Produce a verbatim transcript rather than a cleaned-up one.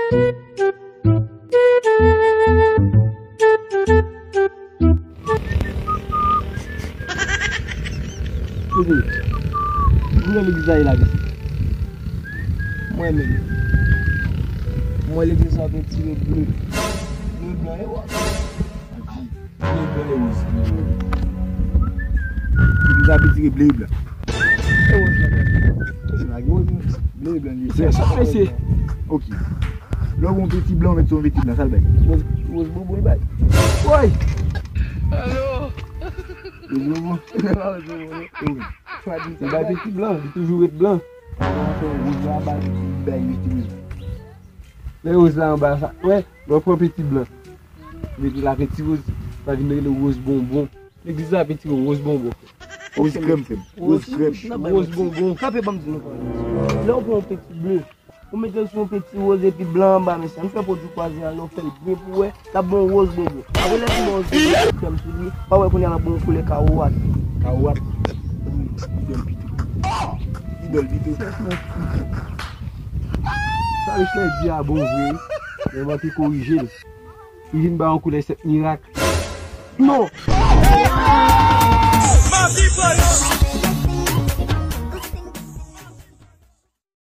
Kote? Kote legliz la ye la, mesye? Mwen menm. Mwen legliz la pentire ble. Ble blan e wòz. Ble blan e wòz. Legliz la pentire ble e blan. E wòz la. Kote la gen wòz? Ble e blan li. Se sa, mesye. Ok. Lè w gen yon penti blan, w met sou yon penti blan, sa l bay? Wòz, wòz bonbon l bay. Woy! Alo! Wòz bonbon? Wòz bonbon, wi. Wi. Li bay penti blan, li toujou ret blan. Wòz la bay, bay penti blan. Lè wòz la anba sa, wè, lè w pran penti blan, mete la penti wòz, sa vin rele wòz bonbon. Legliz la pentire wòz bonbon. Wòz krèm, frè m. Wòz krèm. Wòz bonbon. Kanpe ban m di nou kòman. Lè w pran yon penti ble, ou mete l sou yon penti wòz epi blan anba, mesye. Ann fè pwodui kwaze an, lè w fè l byen pou wè, l ap bon wòz bonbon. Apre lè l fin bon wòz bonbon, krèm sou li, pa wè kounye a l ap bon koulè kawowat. Kawowat. Wi, idòl pito. Idòl pito. Sa mesye di a bon vre, wi. Men manke korije l. Li vin ba yon koulè sèt mirak. Non!